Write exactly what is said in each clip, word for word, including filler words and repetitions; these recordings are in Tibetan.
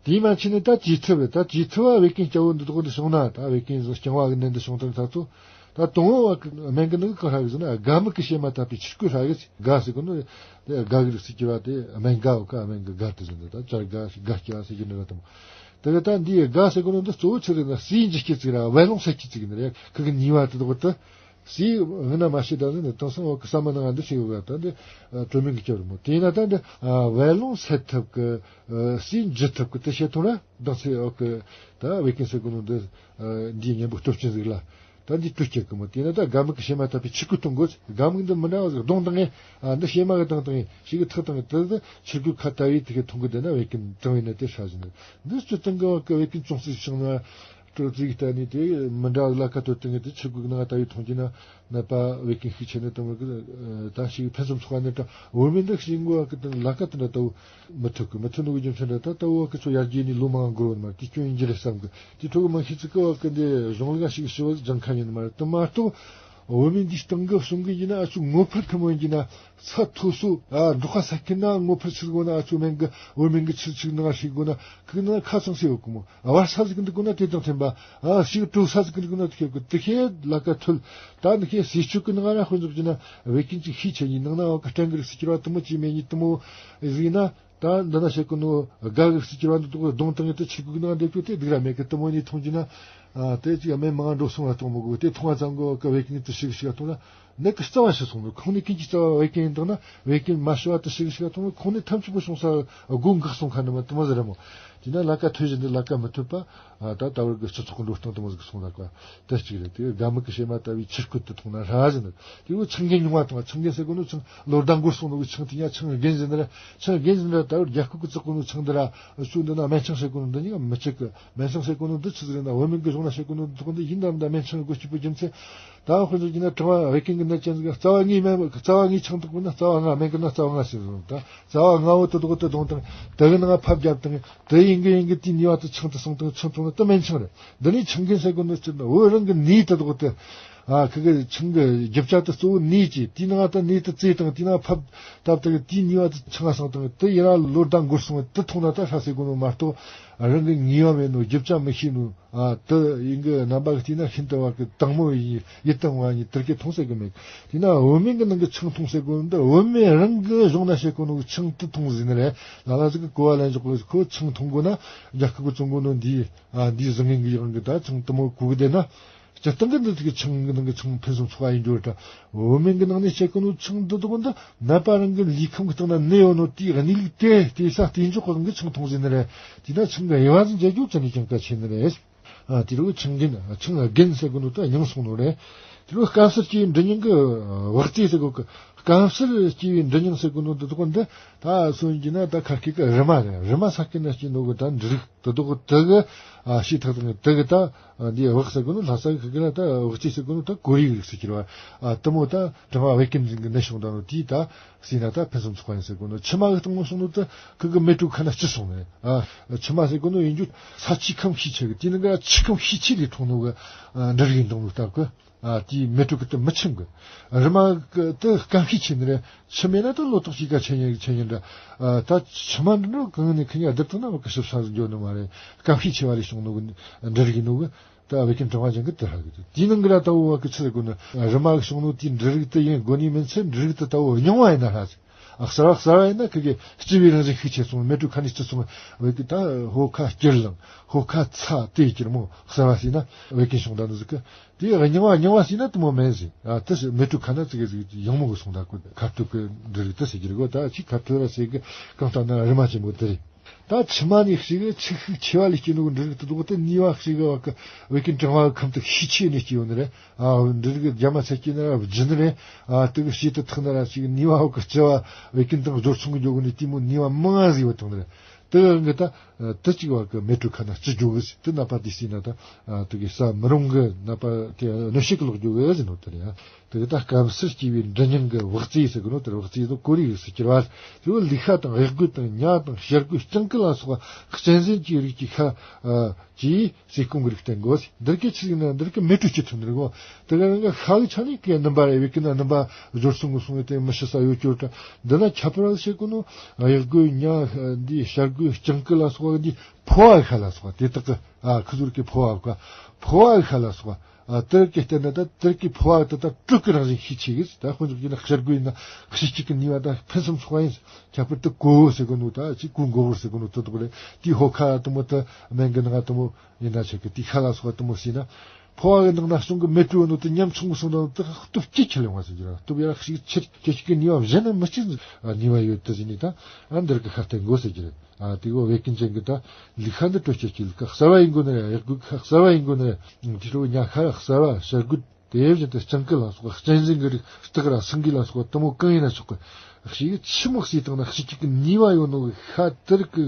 དེའི་མན་ཆད་ནས་ད་བཅོས་ཐབས་རེད། ད་བཅོས་ཐབས་བ་བད་ཀན་སྐྱ་བོ་འདི་དག་འདི་བྱུང་ན། ད་བད་ཀན་བཟོ་རྐྱང་བ་གི་ནད་འདི་བྱུང་དུས་ད་ཚོ། ད་དང་བོ་བ་གི་སྨན་གི་ནད་གི་ག་རེ་ཟེར་ན། སྒ་མིག་གི་ཕྱེ་མ་བཏབ་པའི་ཆུ་སྐོལ་རེད་གི། སྒ་ཟེར་གོ་ནོ་དེ་སྒ་གི་རིགས་སུ་གྱུར་བ་དེ། སྨན་སྒ་བ་གི། སྨན་གི་སྒ་དེ་ཟེར་ནི། ད་སྦྱར་སྒ་ཞིག་སྒ་སྐྱ་ཟེར་གྱི་ནི་རེད་དམ། དེ་གི་ད་འདིའི་སྒ་ཟེར་གོ་ནོ་འདི་གཙོ་བོ་ཆི་རེད་ན། ཟས་འཇུ་སྤྱད་ཅིག་ར། བད་རླུང་སད་སྤྱད་ཅིག་ནི་རེད། ཁུ་གི་ནུས་པ་དེ་དག་དེ། ཟས་སྔ་ན་མ་བྱས་ད་ཟེར་ནས། དེང་སང་བ་གི་ཟ་མ་ནང་འདི་བྱས་ཡོད་ག། ད་འདི་དྲོད་སྨན་གི་སྐྱོར་མོ། དེས་ན་ད་འདི་བད་རླུང་སད་ཐབས་གི་ཟས་འཇུ་ཐབས་གི་དེ་བྱེད་ཐུབ་ན། ད་ཚེ་འོག་གི་ད་བད་ཀན་ཟེར་གོ་ནོ་འདི་འདིའི་གཉེན་པོ་སྟོབས་ཅན་ཟིག་ལ། ད་འདི་དྲོད་སྐྱེད་གི་མོ། དེས་ན་ད་སྒ་མིག་གི་ཕྱེ་མ་བཏབ་པའི་ཆུ་སྐོལ་གཏོང་དགོས། སྒ་མིག་འདི་མི་འདྲ་བ་ཟིག་གདོང་བཏང་ངས། ཨ། འདི་ཕྱེ་མ་གི་གདོང་བཏང་ངས། ཕྱི་གི་ཐག་བཏང་ངས། དེ་དེ་ཆུ་སྐོལ་ཁ་བཏབ་བས་དེ་གི་འཐུང་གི་བསྡད་ན། བད་ཀན་གྲང་བའི་ནད་དེ་ཧྲ་ཟིན་ནི། འདི་སྤྱིར་བཏང་གི་བ་གི་བད་ཀན་ཅུང་ཟད་བྱུང་ན། སྤྲོ་རྩིས་ཀྱི་ལྟ་ནས་དེ་མི་འདྲ་བ་ལ་ཁ་གཏོད་དེ་ངས་དེ་ཆུ་སྐོལ་གི་ནང་ང་བཏབ་བས་འཐུང་རྒྱུ་ན། ནད་པ་བད་ཀན་ཤུགས་ཆེ་ནི་དེ་མོ་གི། ཨ། ད་ཞིག་ཕུན་སུམ་ཚོགས་པ་ནི། ད་བོད་སྨན་འདི་ཞིག་འགོ་བ་གི་དང་ལ་ཀ་དེ་འདྲ་ད་བོ་མི་ཐུབ་གི། མི་ཐུབ་ནོ་གི་རྒྱུ་མཚན་འདྲ། ད་ད་བོ་གི་ཚོ་ཡར་རྒྱས་ནས་ལོ་མང་འགོར་བ་མ་རེད། དེ་སྐྱོན་ཡིན་རྒྱུ་རེད་བསམ་གི། དེ་ཐོག་གི་མ་ཤེས་ཚིག་གི་བ་གི་འདི་གཞུང་ལུགས་ཞིག་ཞི་བ་སྦྱང་མཁན་ཡིན་མ་རེད། དེ་མ་གཏོགས་བོད་སྨན་འདིའི་སྟེང་གི་གསུང་གི་ཡིན་ན། ཨ་ཚོ་ངོ་འཕར་ཐུན་མོང་ཡིན་ན། ཚད་མཐོ་སོ། ཨ། འབྲོག་པ་ས་ཁུལ་ན་ངོ་འཕར་ཆི་དགོས་ན། ཨ་ཚོ་སྨན་གི་བོད་སྨན་གི་ཆི་ཆི་ནང་ཞིག་དགོས་ན། ཁུག་ན་ཁ་ཚང་སེ་ཡོད་གི་མོ། ཨ། བར་ས་ཟིག་འདུག་དགོས་ན་དེ་དང་མཐུན་པ། ཨ། ཞིག་དྲོ་ས་ཟིག་འདུག་དགོས་ན་དེ་ཁེ་གི། དེ་ཁེ་ལ་ཀ་ཐུལ། ད་འདི་ཁེ་ཟས་སྤྱོད་གི་ནང་ང་ར་དཔེ་འཇོག་རྒྱུ་ན། བད་ཀན་ཅིག་ཤས་ཆེ་ཡིན་ནང་ན། བ་གི་སྐྲན་གི་རིགས་སུ་གྱུར་བ་དེ་མོ་ཅིག་མེད་ནི་དེ་མོ་ཟིག་ན། ད་འདི་ན་བཤད་གོ་ནོ་སྒ་གི་རིགས་སུ་གྱུར་བ་འདི་དག་གདོང་བཏང་ངས་དེ་ཆུ་སྐོལ་གི་ནང་འདེབས་རྒྱུ་དེ་སྡུག་ར་མེད་གི། དེ་མོ་ནས་འཐུང་རྒྱུ་ན། ཨ། དེ་ཅིག་སྨན་མང་འགྲོ་སོང་ལ་གཏོང་མི་དགོས། དེ་འཐུང་བ་ཙམ་གོ་གི་བད་ཀན་དེ་ཞི་གི་ཞི་ག་གཏོང་ན། ནད་གི་རྩ་བ་ཞི་སོང་ནོ། ཁོང་ནི་ཀུན་གྱི་རྩ་བ་བད་ཀན་ཡིན་དང་ན། བད་ཀན་མ་ཞི་བ་དེ་ཞི་གི་ཞི་ག་གཏོང་ནོ། ཁོང་ནི་ཐམས་ཅད་པོ་བྱུང་ས་སྒོ་འགག་སོང་ཁ་ནི་མ་དེ་མོ་ཟིག་རེད་མོ། དེས་ན་ལ་ཀ་ཐུལ་བཞིན་དུ་ལ་ཀ་མི་ཐུལ་བ། ཨ། ད་ད་བར་གི་སྤྱི་ཚོགས་གི་འགྲོ་སྟངས་དེ་མོ་ཟིག་སོང་ད་ག། དེ་གཅིག་རེད། དེ་སྒ་མིག་གི་ཕྱེ་མ་བཏབ་བས་ཆུ་སྐོལ་དེ་འཐུང་ན་ཧྲ་ཟིན་ནི། དེ་བོ་ཆང་རྒན་ཉུང་བ་འཐུང་བ། ཆང་རྒན་ཟེར་གོ་ནོ་ཆང་ལོ་ཟླ་འགོར་སོང་ནོ་གི་ཆང་དེ་ཡ། ཆང་རྒན་ཟེར་ནི་ར། ཆང་རྒན་ཟེར་ནི་ར། ད་བར་རྒྱ་སྐོར་གི་བཙག་གོ་ནོ་ཆང་འདི་ར། ཨ་ཚོ་འདི་ན་སྨན་ཆང་ཟེར་གོ་ནོ་འདི་གཉིས་ཀ་མི་གཅིག་གི། སྨན་ཆང་ཟེར་གོ་ནོ་འདི་ཆི་ཟིག་རེད་ན། བོད་སྨན་གི་གཞུང་ན་བཤད་གོ་ནོ་འདི་དག་འདི་ཡིན་དམ། ད་སྨན་ཆང་གི་སྒོ་སྐྱིད་པོ་རྒྱུ་མཚན། ད་དཔེར་བརྗོད་རྒྱུ་ན་གྲང་བ་བད་ཀན་གི་ནད་ཅན་ཟིག་རྩ་བ་ལྔའི་སྨན། རྩ་བ་ལྔའི་ཆང་འཐུང་དགོས་ན། རྩ་བ་ལྔ། སྨན་གི་ན་རྩ་བ་ལྔ་ཟེར་ཟིན། ད་རྩ་བ་ལྔ་བོ་དེ་དག་དེ་བསྡོངས་བཏང་། དེ་གི་ནང་ཕབ་བརྒྱབ་བཏང་། དེ་ཡིན་གི་ཡིན་གི་དེའི་ནུས་པ་དེ་ཆང་དུ་སོང་བཏང་། ཆང་འཐུང་ན་དེ་སྨན་ཆང་རེད། འདི་ནི་ཆང་རྒན་ཟེར་གོ་ནོ་ཅི་ན། བོད་རང་གི་ནས་དེ་དག་དེ། ཨ། ཁི་གི་ཆང་གི་རྒྱུ་ཆ་དེ་གཙོ་བོ་ནས་ཀྱི། དེའི་ནང་ད་ནས་དེ་བཙོས་བཏང་། དེའི་ནང་ཕབ་བཏབ་བཏང་། དེའི་ནུས་པ་དེ་ཆང་ང་སོང་བཏང་། དེ་ཡིན་ར་ལོ་ཟླ་འགོར་སོང་བ་དེ་འཐུང་ན་ད་ཧྲ་ཟེར་གོ་ནོ་མ་གཏོགས། རང་གི་ནུས་པ་མེད་ནོ། རྒྱུ་ཆ་མི་ཤེས་ནོ། ཨ། དེ་ཡིན་གི། རྣམ་པ་གི་དེ་ན་ཤིན་ཏུ་བ་གི་དྭངས་མོ་ཡིན། ཡིད་དུ་འོང་བ་ཡིན། དེ་གི་འཐུང་ཟེར་གི་མེད། དེ་ན་བོད་སྨན་གི་ནང་གི་ཆང་འཐུང་ཟེར་གོ་ནོ་འདི་བོད་སྨན་རང་གི་གཞུང་ན་བཤད་གོ་ནོ་གི་ཆང་དེ་འཐུང་ཟེར་ནི་རེད། ལ་ལ་ཟིག་གི་གོ་བ་ལེན་འཇོག་གི། ཁོ་ཆང་འཐུང་དགོས་ན་རྒྱ་སྐོར་གི་བཙོང་གོ་ནོ་འདི། ཨ། འདི་བཟང་ངན་གི་ཡང་གི་ད་ཆང་དེ་མོ་གོ་གི་བསྡད་ན། སྤྱིར་བཏང་གི་འདི་ཚོ་གི་ཆང་གི་ནང་གི་ཆང་ཕུན་སུམ་ཚོགས་པ་ཡིན་རྒྱུ་རེད། ད་བོད་སྨན་གི་ནང་ནས་བཤད་གོ་ནོ་ཆང་འདི་དག་འདི་ནད་པ་རང་གི་ལུས་ཁམས་གི་སྟེང་ན་ནད་ཡོད་ནོ་དེའི་གནས་ལུགས་དེ་དེ་ས་དེ་འཇོག་གི་ཆང་འཐུང་ཟེར་ནི་རེད། དེས་ན་ཆང་གི་དབྱེ་བ་ཟིག་འབྱེད་རྒྱུ་ཅི་ནས་ཀྱང་གལ་ཆེ་ནི་རེད། ཨ། དེ་རུ་ཆང་རྒན། ཆང་རྒན་ཟེར་གོ་ནོ་ད་རྙིང་སོང་ནོ་རེད། དེ་རུ་སྐམ་སར་སྐྱེས་པའི་འབྲི་རྙིང་གི་བག་ཙེ་ཟེར་གོ་གི། སྐམ་སར་སྐྱེས་པའི་འབྲི་རྙིང་ཟེར་གོ་ནོ་འདི་དག་འདི་ད་སོན་གྱི་ན་ད་ཁ་སྐད་གི་རི་མ་རེད། རི་མ་ས་སྐྱེས་ན་སྐྱེས་ནོ་གི་ད་འབྲུ་རིགས་དེ་དག་དེ་གི། ཨ། ཤེས་ཐག་དང་དེ་གི་ད་འདི་བག་ཟེར་གོ་ནོ། ལྷ་ས་གི་ཁ་སྐད་ན་ད་བག་ཙེ་ཟེར་གོ་ནོ་ད་གོ་རིགས་རིགས་སུ་གྱུར་བ། ཨ། དེ་མོ་ད་གྲང་བ་བད་ཀན་ཟིན་གི་ནད་བྱུང་ད་ནོ་དེ་ད་ཟིན་ན་ད་ཕུན་སུམ་ཚོགས་པ་ཡིན་ཟེར་གོ་ནོ། ཕྱི་མ་གི་སྟེང་མོ་སོང་ནོ་ད་ཁུ་གི་མེ་དྲོད་ཁ་ན་ལྕི་སོང་ནས། ཨ། ཕྱི་མ་ཟེར་གོ་ནོ་ཡིན་རྒྱུ་ས་ཆུ་ཁམས་ཤས་ཆེ་གི། དེ་ནི་ག་ཆུ་ཁམས་ཤས་ཆེ་ལས་འཐུང་ནོ་གི། ཨ། འབྲུ་རིགས་འདུག་ནོ་ལྟ་གི། ཨ། དེའི་མེ་དྲོད་ཀྱི་དེ་མི་ཆིམ་གི། རི་མ་གི་དེ་སྐམ་ཤས་ཆེ་ནི་རེད། ཆུ་མེད་ན་དེ་ལོ་ཏོག་ཅིག་ག་ཆེ་ཉེ་ཆེ་ཉེ་འདྲ། ཨ། ད་ཆུ་མ་འདི་ནོ་གང་ནས་ཁི་ཉ་བསྡུར་ཐུབ་ན་བ་གི་ཞིབ་ས་འགྱོ་ནི་མ་རེད། སྐམ་ཤས་ཆེ་བ་ལས་བྱུང་ནོ་གི་འབྲུ་རིགས་ནོ་གི། ད་བད་ཀན་གྲང་བ་ཅན་གི་དེ་ཧ་གི་དེ། དེའི་ནང་གི་ར་ད་བོ་བ་གི་ཆི་ཟེར་གོ་ནི། རི་མ་གི་བྱུང་ནོ་དེའི་འབྲུ་རིགས་དེ་ཡིན་དགོས་ནི་མིན་ཚེ། འབྲུ་རིགས་དེ་ད་བོ་རྙིང་བ་ཡིན་ན་ཧ་ཟེར། ཨ། གསར་བ་གསར་བ་ཡིན་ན་ཁི་གི་ལྕི་བའི་རང་བཞིན་ཤས་ཆེ་སོང་། མེ་དྲོད་ཁ་ནས་ལྕི་སོང་། བད་ཀན་ད་ཕོ་ཁ་སྐྱུར་ལངས། ཕོ་ཁ་ཚ་དེ་སྐྱུར་མོ། གསར་བ་ཟེར་ན་བད་ཀན་བྱུང་ད་ནི་ཟིག་གི། དེ་རྙིང་བ་རྙིང་བ་ཟེར་ན་དེ་མོ་མེད་ཟེར། ཨ། དེ་མེ་དྲོད་ཁ་ན་ཙི་གེ་ཟིག་ཡང་མོ་གི་སོང་ད་གོ། ཁ་ཐུག་གི་འབྲུ་རིགས་དེ་ཟེར་གྱི་རེད་གོ། ད་ཅིག་ཁ་ཐུག་ར་ཟེར་གི། གང་ལྟར་ན་རི་མ་ཆེན་པོ་དེ་རེད། ད་ཕྱི་མ་ནས་ཞིག་ཆུ་ཤུགས་ཆེ་བ་ལས་སྐྱེས་ནོ་གི་འབྲུ་རིགས་དེ་དག་དེ་ནུས་པ་ཞིག་བ་གི་བད་ཀན་གྲང་བ་གི་ཁམས་དེ་ཤས་ཆེ་ནས་སྐྱེས་ཡོད་ནི་རེད། ཨ། འབྲུ་རིགས་རྒྱ་མ་ཚ་སྐྱེས་ན་ར་བརྗིད་ནི་རེད། ཨ། དེ་གི་ཞིག་དེ་ཐག་ན་ར་ཞིག་ནུས་པ་བ་གི་ལྕི་བ་བད་ཀན་དང་སྦྱོར་ཚུགས་གི་འགྱོ་གི་ནི་དེ་མོ་ནུས་པ་མང་ང་ཟིག་བ་ཐང་ནི་རེད། དེ་གི་ད་དེ་གཅིག་བ་གི་མེ་དྲོད་ཁ་ན་ལྕི་འགྱོ་གི་ཟེར། དེ་ནད་པ་དེ་ཟིན་ན་ད་དེ་གི་ཟ་མི་རུང་གི། ནད་པ་དེ་གནོད་བྱེད་གི་ལོག་འགྱོ་གི་ཟེར་ནོ་དེ་རེད། ཨ། དེ་གི་ད་སྐམ་སར་སྐྱེས་པའི་འབྲི་སྙིང་གི་བག་ཙེ་ཟེར་གི་ནོ། དེར་བག་ཙེ་དང་ཀོ་རེ་ཡིག་སུ་གྱུར་བ། དེ་བོ་ལུག་ཤ་དང་གཡག་རྒོད་དང་ཉ་དང་བྱ་རྒོད་སྤྱང་ཀི་ལ་སོགས་པ་གཅན་གཟན་གྱི་རིགས་ཀྱི་ཤ་གྱིས་ཟས་སྐོམ་གི་རིགས་བསྟེན་དགོས། འདིར་གི་ཆི་ཟིག་ན་འདིར་གི་མེ་དྲོད་སྐྱེ་ཐུབ་ནི་རེད་གོ། དེ་ག་རང་གི་ཤ་གི་ཆ་ནས་གི་སྣུམ་པ་རེད། བེ་ཀི་ན་སྣུམ་པ་སྦྱོར་སོང་གི་སོང་བས་དེ་མི་ཤི་ས་ཡོད་སྐྱོར་ད། འདི་ན་ཁྱད་པར་བཤད་གོ་ནོ། གཡག་རྒོད་ཉ་འདི་བྱ་རྒོད་སྤྱང་ཀི་ལ་སོགས་པ་འདི་ཕོ་བ་གི་ཤ་ལ་སོགས་པ་དེ་དག་གི་ཨ་ཁུ་ཟུར་གི་ཕོ་བ་གི་ཕོ་བ་གི་ཤ་ལ་སོགས་པ། ཨ་དེར་གི་བལྟས་ན་ད་དེར་གི་ཕོ་བ་དེ་ད་དྲོད་ཀྱི་རང་བཞིན་ཤས་ཆེ་གི། ད་དཔེ་འཇོག་རྒྱུ་ན་བྱ་རྒོད་ཡིན་ན་གཤིས་གཅིག་གི་ནུས་པ་ད་ཕུན་སུམ་ཚོགས་པ་ཡིན། ཁྱད་པར་དུ་ཀོ་བོ་ཟེར་གོ་ནོ་ད་ཅིག་ཀོ་མགོ་བོར་ཟེར་གོ་ནོ་དེ་དག་རེད། དེའི་ཕོ་ཁ་དེ་མོ་དེ་སྨན་གི་ནང་དེ་མོ་ཡིན་ན་ཆེ་གི། དེའི་ཤ་ལ་སོགས་པ་དེ་མོ་ཟོས་ན་ཕོ་བ་གི་ནང་ན་བྱུང་གི་མེ་དྲོད་ནོ་དེ་ཉམ་ཆུང་གི་སོང་ན་དེ་སྟོབས་ཇེ་ཆེར་ཡོང་བ་ཟེར་གྱི་ར། སྟོབས་ཡར་ཤུགས་ཆེར་ཇེ་ཆེ་གི་ནུས་པ་གཞན་ན་མི་གཅིག་ནུས་པ་ཡོད་དེ་ཟེར་ནི་ད་ཨ་འདིར་གི་ཤ་བསྟེན་དགོས་ཟེར་གྱི་རེད། ཨ་དེ་གོ་བད་ཀན་ཅན་གི་ད་ལུག་ཤ་འདི་དྲོད་སྐྱེད་ཀྱི་ལུག་ཤ་གསར་བ་ཡིན་དགོས་ནི་རེད། གཡག་རྒོད་ཤ་གསར་བ་ཡིན་དགོས་ནི་རེད། དེ་འཕྲོ་ཉ་ཤ་གསར་བ་བྱ་རྒོད་དེ་བཞིན་དུ་སྤྱང་ཀི་ལ་སོགས་གཅན་གཟན་གྱི་རིགས་སྟག་ར་སེང་གེ་ལ་སོགས་དེ་མོ་གང་ཡིན་ན་ཆོག་གི། ཤི་ཆི་མོ་ཟོས་བཏང་ན་ཤི་གཅིག་གི་ནུས་པ་ཡོད་ནོ་གི་ཤ་དེར་གི་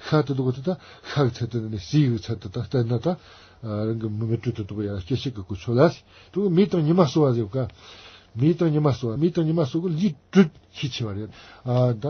ཤ་དེ་དག་དེ་ད་ཤ་གི་ཚད་དེ་ནི་ཟས་གི་ཚད་དེ་ད་བསྟེན་ན་ད་རང་གི་མི་མེ་དྲོད་དེ་དག་ཡང་སྐྱེད་བྱེད་གི་གོ་ཆོད་ལ། དེ་མེ་དང་ཉི་མ་གསོ་བ་ཟེར་ག་མེ་དང་ཉི་མ་གསོ་བ། མེ་དང་ཉི་མ་གསོ་གི་ལུས་དྲོད་ཤས་ཆེ་བ་རེད། ཨ་ད་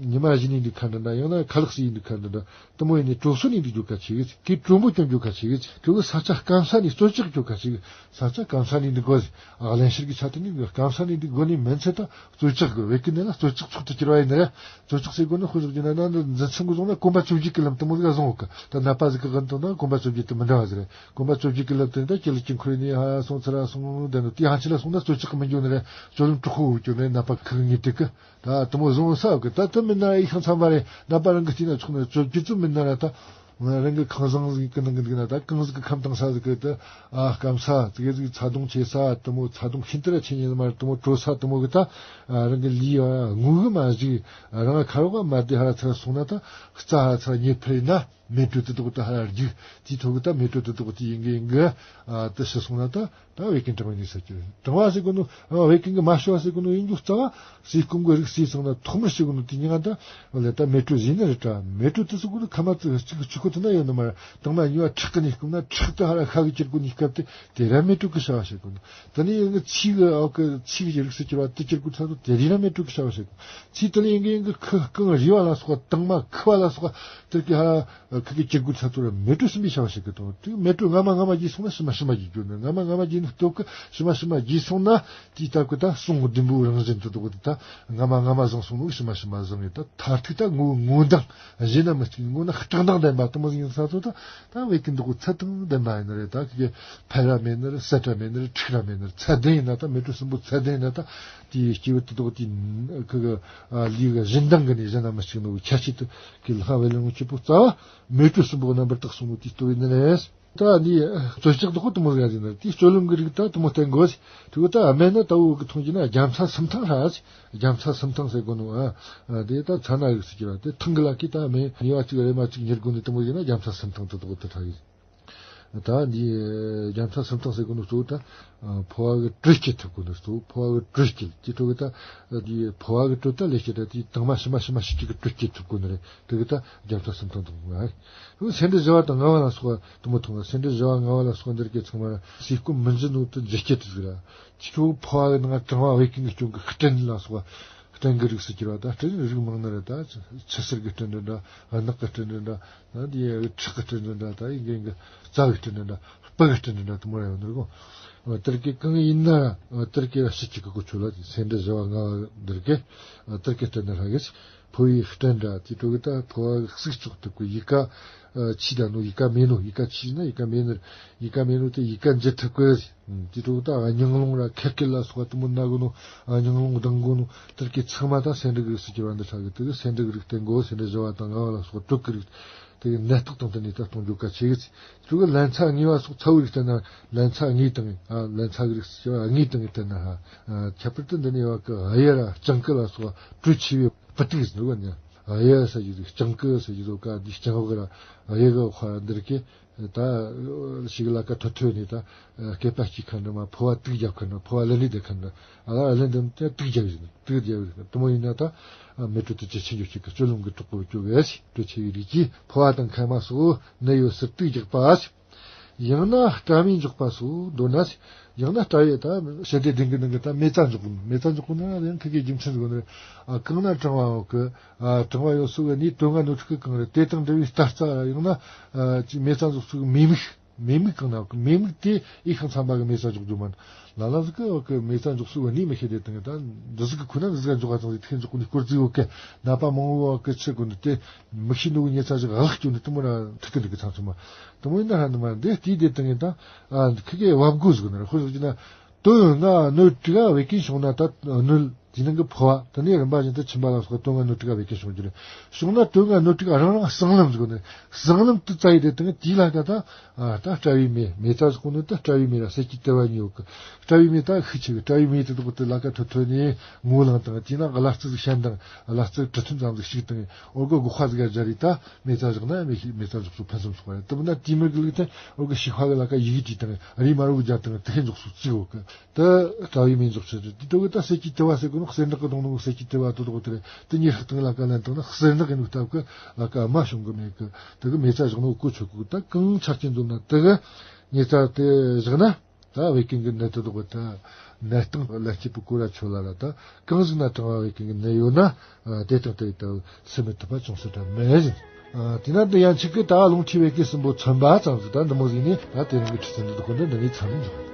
ཉི་མ་བཞིན་ནི་འདུག་ཁ་འདྲ་འདྲ། ཡང་ན་ཁ་ལག་ཟོས་ཡིན་འདུག་ཁ་འདྲ་འདྲ། དེ་མོ་ཡིན་ནི་དྲོད་གསོ་ནི་འདུག་རྒྱུ་ག་ཆེ་གི། དེ་དྲོན་པོ་སྐྱོན་རྒྱུ་ག་ཆེ་གི། དྲོད་གི་ས་ཆ་སྐམ་ས་ནི་གསོ་ཆག་རྒྱུ་ག་ཆེ་གི། ས་ཆ་སྐམ་ས་ནི་འདུག་གོ། ཨ་བརླན་གཤེར་གི་ཆ་དེ་ནི་སྐམ་ས་ནི་འདུག་གོ་ནི་མིན་ཚེ་ད་གསོ་ཆག་གི་བད་ཀན་ནི་ལ་གསོ་ཆག་ཚོགས་དུ་གྱུར་བ་ཡིན་ནི་རེད། གསོ་ཆག་ཟེར་གོ་ནི་དཔེ་འཇོག་རྒྱུ་ན་ན་འདི་འཛིན་ཚུལ་གི་བཟུང་ན་གོམ་པ་བཅོ་བརྒྱད་གི་ལམ་དེ་མོ་ཟིག་ག་བཟུང་གི། ད་ནད་པ་ཟིག་གི་དབང་དུ་ན་གོམ་པ་བཅོ་བརྒྱད་དེ་མི་འདྲ་བ་ཟིག་རེད། གོམ་པ་བཅོ་བརྒྱད་གི་ལམ་དེ་ནི་ད་སྐྱེ་ལུགས་ཀྱི་འཁོར་ནི་ཧ་སོང་ཚུར་ར་སོང་དེ་ནི་དེ་ཧ་ཆི་ལ་སོང་ན་གསོ་ཆག་གི་མི་འགྱོ་ནི་རེད། སྤྱོད་ལམ་དྲག་པོ་འགྱོ་ནི་རེད། ནད་པ་ཁུ་ངེས་དེ་གི། ད་དེ་མོ་བཟུང་ས་གི་ད་དེ་མིན་ན་ཡིག་ཤང་ཚང་མ་རེད། ནད་པ་རང་གི་སྟེང་ན་ཚོགས་ནས་བཅོ་བརྒྱད་ཙམ་མིན་ན་ར་ད་རང་གི་ཁང་བཟང་ཟིག་གི་ནང་གི་འདུག་ན་ད་གང་ཟིག་གི་ཁམས་དྭངས་ས་ཟིག་གི་ད་ཨ་སྐམ་ས་ཟིག་གི་ཟིག་ཚ་གདུང་ཆེ་ས་དེ་མོ་ཚ་གདུང་ཤིན་ཏུ་ར་ཆེ་ཉེ་མ་དེ་མོ་དྲོ་ས་དེ་མོ་གི་ད་རང་གི་ལུས་ངུ་གི་མ་ཟིག་རང་ཁ་རོག་མ་བདེ་ཧ་ར་ཚ་སོང་ན་ད་རྩ་ཧ་ར་ཚ་ཉེ་འཕེལ་ན། མེ་དྲོད་དེ་དག་ད་ཧ་ར་རྒྱུག་དེའི་ཐོག་གི་ད་མེ་དྲོད་དེ་དག་དེ་ཡིན་གི་ཡིན་གི་ཨ་དེ་ཤི་སོང་ན་ད་ད་བད་ཀན་གྲང་བ་ཡིན་ཟེར་གྱི་རེད། གྲང་བ་ཟེར་གོ་ནོ་ཨ་བད་ཀན་གི་མ་ཤི་བ་ཟེར་གོ་ནོ་ཡིན་རྒྱུ་རྩ་བ་ཟས་སྐོམ་གི་རིགས་ཟོས་སོང་ན་ཐོག་མར་ཤི་གོ་ནོ་དེ་ཉིན་ད་ལ་ད་མེ་དྲོད་ཟོས་ནི་རེད་དྲ། མེ་དྲོད་དེ་ཟོས་གོ་ནོ་ཁ་མ་ཙི་གཅིག་གི་ཆུ་ཁོ་དེ་ན་ཡོད་ནི་མ་རེད། དང་མ་ཉི་བ་ཁྲག་གི་ནས་སྐོམ་ན་ཁྲག་དེ་ཧ་ར་ཤ་གི་གྱུར་གོ་ནི་སྐབས་དེ་དེ་ར་མེ་དྲོད་གི་ཤ་བ་ཟེར་གོ་ནོ། དེ་ནས་ཡང་ཚིག་གི་ཨོ་གི་ཚིག་གི་རིགས་སུ་གྱུར་བ་དེ་གྱུར་གོ་ཚ་དོ་དེ་རི་ར་མེ་དྲོད་གི་ཤ་བ་ཟེར་གོ། ཚིག་དེ་ལ་ཡང་གི་ཡང་གི་ཁུ་རྐང་རི་བ་ལ་སོགས་པ་དང་མ་ཁུ་བ་ལ་སོགས་པ་དེ་གི་ཧ་ར་ཁུ་གི་གྱི་གུ་ཚ་ཚོ་ར་མེ་དྲོད་སུམ་པའི་ཤ་བ་ཞིག་གི་དང་། དེ་མེ་དྲོད་སྔ་མ་སྔ་མ་རྒྱས་སོང་ན་ཕྱི་མ་ཕྱི་མ་རྒྱས་རྒྱུ་ནི། སྔ་མ་སྔ་མ་རྒྱས་ནི་སྟོབས་ཀི་ཕྱི་མ་ཕྱི་མ་རྒྱས་སོང་ན་དེའི་སྟབས་ཀི་ད་གསུང་བདུན་པོའི་རང་བཞིན་དུ་འདུག་གི། ད་སྔ་མ་སྔ་མ་བཟང་སོང་ནོ་ཕྱི་མ་ཕྱི་མ་བཟང་ངེ་ད་མཐར་ཐུག་ད་ངོ་བོ་ངོ་མདངས་གཞན་ན་མི་གཅིག་ངོ་ན་སྐྲག་སྣང་ལྡན་པ་དེ་མོ་ཡིན་ས་ཚོ། ད་ད་བད་ཀན་འདུག་གི་ཚད་དང་ལྡན་པ་ཡིན་ནི་རེད། ད་ཁི་གི་ཕལ་ར་མེད་ནི་རེད། སད་ར་མེད་ནི་རེད། འཁྲིག་ར་མེད་ནི་རེད། ཚད་ལྡན་ཡིན་ན་ད་མེ་དྲོད་སུམ་པོ་ཚད་ལྡན་ཡིན་ན་ད་དེའི་སྐྱེ་བོ་དེ་དག་དེ་ཁི་གི་ལུས་གི་གཞན་དང་གི་ནི་གཞན་ན་མི་གཅིག་ནོ་གི་ཁྱད་ཆོས་དེ་གི་ལྷ་བེ་ལོང་སྐྱེས་བུ་རྩ་བ། མེ་དྲོད་སུམ་པོ་རྣམ་པར་དག་གསུངས་ནོ་དེའི་སྟོབས་ཡིན་ནི་རེད། ད་འདི་གསོ་ཆག་དེ་ཁོ་དེ་མོ་ཟིག་ཡིན་ནི་དེའི་སྤྱོད་ལམ་གི་རིགས་ད་དེ་མོ་བསྟེན་དགོས། དེ་གོ་ད་སྨན་ན་ད་འུ་གི་མཐོང་རྒྱུ་ན་རྒྱ་མཚོ་སུམ་ཐང་ཧྲ་ཅི། རྒྱ་མཚོ་སུམ་ཐང་ཟེར་གོ་ནོ་ཨ། དེ་ད་ཚ་ན་རིགས་སུ་གྱུར་བ་དེ་ཐང་གི་ལ་ཀི་ད་སྨན་ཉེ་བ་གཅིག་རེ་མ་གཅིག་ཉེར་དགུ་ནི་དེ་མོ་ཡིན་ན་རྒྱ་མཚོ་སུམ་ཐང་དེ་དག་དེ་ཧྲ་གི། ད་འདི་རྒྱ་མཚོ་སུམ་ཐང་ཟེར་གོ་ནོ་གཙོ་བོ་ད་ཕོ་བ་གི་དྲོད་སྐྱེད་ཐུབ་གོ་ནོ་གཙོ་བོ་ཕོ་བ་གི་དྲོད་སྐྱེད་དེ་དྲོད་གི་ད་འདི་ཕོ་བ་གི་དྲོད་ད་ལས་སྐྱེད་ད་དེ་དང་མ་ཕྱི་མ་ཕྱི་མ་ཕྱི་སྐྱེད་གི་དྲོད་སྐྱེད་ཐུབ་གོ་ནི་རེད། དེ་གི་ད་རྒྱ་མཚོ་སུམ་ཐང་དུ་ངོ་། སེ་འབྲུ་བཞི་བ་དང་ལྔ་བ་ལ་སོགས་པ་དུ་མ་ཐོང་། སེ་འབྲུ་བཞི་བ་ལྔ་བ་ལ་སོགས་པ་འདིར་སྐད་ཚང་མ་ཟས་སྐོམ་མི་འཇུ་ནོ་དུ་འཇུ་སྐྱེད་དུ་ཟིག་ར། ཁྱི་ཁྱོ་ཕོ་བ་གི་ནང་གྲང་བ་བད་ཀན་གི་སྐྱོན་གི་སྐྲན་ལ་སོགས་པ་སྐྲན་གི་རིགས་སུ་གྱུར་བ་ད་སྐྲན་རིགས་མང་ནི་རེད། ད་ཆུ་སེར་གི་སྐྲན་རེད་འདྲ། རྣག་གི་སྐྲན་རེད་འདྲ། ད་འདི་ཁྲག་གི་སྐྲན་རེད་འདྲ། ད་ཡིན་གི་ཡིན་གི་རྩ་བའི་སྐྲན་རེད་འདྲ། སྤུ་གི་སྐྲན་རེད་འདྲ། དུ་མ་ར་ཡོང་ནི་རེད་གོ། དེར་གི་གང་ཡིན་ན་ར་དེར་གི་ར་ཕྱི་གཅིག་གི་གོ་ཆོད་ལ་སེ་འབྲུ་བཞི་བ་ལྔ་བ་འདིར་གི་དེར་གི་སྐྲན་ནི་ཧྲ་གི། ཕོ་བའི་སྐྲན་འདྲ་དེ་དྲོ་གི་ད་ཕོ་བ་གི་གསིག་ཆོག་ཐུབ་གི། ཡི་ག་ཆི་ད་ནོ་ཡི་ག་མེ་ནོ། ཡི་ག་ཆི་ན་ཡི་ག་མེ་ནོ། ཡི་ག་མེ་ནོ་དེ་ཡི་ག་འཇུ་ཐུབ་གི། དེ་དྲོ་གི་ད་སྙིང་རླུང་ར་ཁེ་ཀེ་ལ་སོགས་པ་དུ་མོ་ན་གོ་ནོ། སྙིང་རླུང་ལྡང་གོ་ནོ། དེར་གི་ཚང་མ་ད་སེ་འབྲུ་གི་རིགས་སུ་གྱུར་བ་འདི་ཧྲ་གི། དེ་གི་སེ་འབྲུ་གི་རིགས་བསྟེན་དགོ། སེ་འབྲུ་བཞི་བ་དང་ལྔ་བ་ལ་སོགས་དྲོད་གི་རིགས། དེ་གི་ནད་རྟགས་དང་བསྟུན་ནས་ད་གཏོང་རྒྱུ་གལ་ཆེ་གི། དེ་གི་ལན་ཚྭ་ངེས་པ་སོགས་ཚྭ་བོའི་རིགས་བསྟེན་ན། ལན་ཚྭ་ངེས་དང་ཨ་ལན་ཚྭ་གི་རིགས་སུ་གྱུར་བ་ངེས་དང་ངེས་བསྟེན་ན་ཧ། ཁྱད་པར་དུ་འདི་ནས་ཡོད་གི་གཡུ་ར་སྤྱང་ཀི་ལ་སོགས་དྲོད་ཆེ་བའི་སྤུ་ཏིག་ཟེར་བ་ནི། གཡུ་ཟེར་གྱི་འདུག་སྤྱང་ཀི་ཟེར་གྱི་འདུག་ག་འདི་སྤྱང་ཀི་ར་གཡུ་གི་ཁ་ར་འདིར་གི་ད་ཞིག་ལ་ཀ་ཐོ་ཐོས་ནས་ད་སྐེད་པ་གཅིག་ཁ་འདྲ་མ་ཕོ་བ་དུག་རྒྱབ་ཁ་འདྲ་ཕོ་བ་ལ་ལི་དེ་ཁ་འདྲ་ཨ་ལ་ལི་འདི་དུག་རྒྱབ་ཡོད་དུག་རྒྱབ་ཡོད་དུ་མོ་ཡིན་ན་ད་མེ་དྲོད་དུ་ཅི་ཆེན་རྒྱུ་གཅིག་གི་སྤྱོད་ལམ་གི་གྲོགས་པོ་བཅོ་བས་དྲོད་ཆེ་བའི་རིགས་ཀྱིས་ཕོ་བ་དང་མཁལ་མ་སོགས་ནད་ཡོད་སར་དུག་རྒྱག་པ། ཡང་ན་སྐྲ་མེ་འཇོག་པ་སོགས་མདོར་ན། ཡང་ན་སྐྲ་ཡི་ད་ཞི་བདེ་ལྡན་གི་ནང་གི་ད་མེ་བཙའ་འཇོག་གི། མེ་བཙའ་འཇོག་གི་ན་ཡང་ཁི་གི་རྒྱུ་མཚན་ཟིག་ནི། ཨ་གང་ན་གྲང་བ་ཡོད་གི། ཨ་གྲང་བ་ཡོད་སུ་གི་ནི་དོན་ལྔ་སྣོད་དྲུག་གི་གང་རེད། དེ་དང་འབྲེལ་བའི་རྟ་རྩ། ཡང་ན་ཨ་ཅི་མེ་བཙའ་འཇོག་སུ་གི་མེ་མིག་མེ་མིག་གང་ན་མེ་མིག་དེ་ཡི་ཤིང་ཚན་པ་གི་མེ་བཙའ་འཇོག་རྒྱུ་མ། ལ་ལ་ཟིག་གི་མེ་བཙའ་འཇོག་སུ་གི་ནི་མི་ཤེས་དེ་དང་ད་འདི་ཟིག་གི་ཁོ་ན་འདི་ཟིག་ག་འཇོག་ག་ཙང་ཟིག་དེ་འཇོག་གི་ནི་སྐོར་ཟིག་ཡོད་གི། ནད་པ་མང་བོ་གི་ཆེ་གོ་ནི་དེ་མི་ཤེས་ནོ་གི་ཉེ་ཚ་ཞིག་ཨག་སྐྱོ་ནི་དེ་མོ་ར་ཐུག་གི་འདུག་གི་ཚང་ཚང་མ། དེ་མོ་ཡིན་ན་ཧ་ནི་མ་འདི་དེ་དེ་དང་ད་ཨ་ཁི་གི་བབ་དགོས་ཟིག་ནི་ར་ཁོ་ཟིག་གི་ན། དོན་ལྔ་སྣོད་དྲུག་ག་བད་ཀན་བྱུང་ན་ད་སྣོད་དེ་ནང་གི་ཕོ་བ་དེ་ནས་རིམ་པ་བཞིན་དུ་མཆིན་པ་ལ་སོགས་དོན་ལྔ་སྣོད་དྲུག་ག་བད་ཀན་བྱུང་རྒྱུ་རེད། བྱུང་ན་དོན་ལྔ་སྣོད་དྲུག་ག་རང་རང་གསང་ལམ་ཟིག་ནི། གསང་ལམ་དུ་བཙའ་ཡི་དེ་དང་དེའི་ལ་ཀ་ད་ཨ་ད་སྐྲ་བའི་མེ། མེ་བཙའ་ཟེར་གོ་ནོ་ད་སྐྲ་བའི་མེ་ར་གསེར་གྱི་ལྟེ་བ་གཉིས་ཡོད་གི། སྐྲ་བའི་མེ་ད་ཤུགས་ཆེ་གི། སྐྲ་བའི་མེ་དེ་དག་དེ་ལ་ཀ་ཐོད་ཐོད་ནས་ངོ་ལངས་དང་དེ་ན་གླ་རྩི་ཟིག་ཤན་དང་གླ་རྩི་གྲི་ཐུན་ཙམ་ཟིག་ཞིག་དང་འོ་གི་སྒོ་ཁ་ཟིག་ག་སྦྱར་རེ་ད་མེ་བཙའ་བཞག་ན་མེ་ཤི་མེ་བཙའ་འཇོག་སུ་ཕུན་སུམ་ཚོགས་པ་རེད། དེ་མིན་ན་དེའི་མི་གི་ལུགས་དེ་འོ་གི་ཤི་ཁ་གི་ལ་ཀ་ཡི་གེ་དྲིས་དང་རི་མ་རུ་གི་རྒྱ་དང་དེ་ཤི་འཇོག་སུ་བརྩི་ཡོད་གི། དེ་སྐྲ་བའི་མེ་འཇོག་ཆེད་དུ་དེ་དག་གི་ད་གསེར་གྱི་ལྟེ་བ་ཟེར་གོ་ནོ་གསེར་ནག་གི་གདོང་ནོ་གསེར་གྱི་ལྟེ་བ་དེ་དག་དེ་རེད། དེ་ཉིད་ལྷག་སྟེང་ལ་ཀ་ལན་བཏང་ན་གསེར་ནག་གི་ནུ་སྟབས་ཀྱི་ལ་ཀ་མ་བྱུང་གི་མེད་གི། དེ་གི་མེ་བཙའ་བཞག་ནོ་གོ་ཆོད་གི། ད་གང་ཆ་རྐྱེན་འཛོམས་ན་དེ་གི་མེ་བཙའ་དེ་བཞག་ན་ད་བད་ཀན་གི་ནད་དེ་དག་གི་ད་ནད་སྟངས་ལན་སྐྱེས་པོ་གོ་ར་ཆོད་ལ་ར། ད་གང་ཟིག་ན་གྲང་བ་བད་ཀན་གི་ནད་ཡོད་ན་དེ་དང་དེ་ད་སེལ་མི་ཐུབ་པ་ཅུང་ཟད་ད་མེད་ཟིན། དེ་ན་འདི་ཡང་ཆིག་གི་ད་རླུང་མཁྲིས་བད་ཀན་གསུམ་པོ་མཚོན་པ་ཙམ་ཟིག་ད་འདི་མོ་ཟིག་ནི་ད་དེ་རིང་གི་ཁྲིད་ཚན་འདི་དག་གི་འདི་འདི་ནས་མཚམས་འཇོག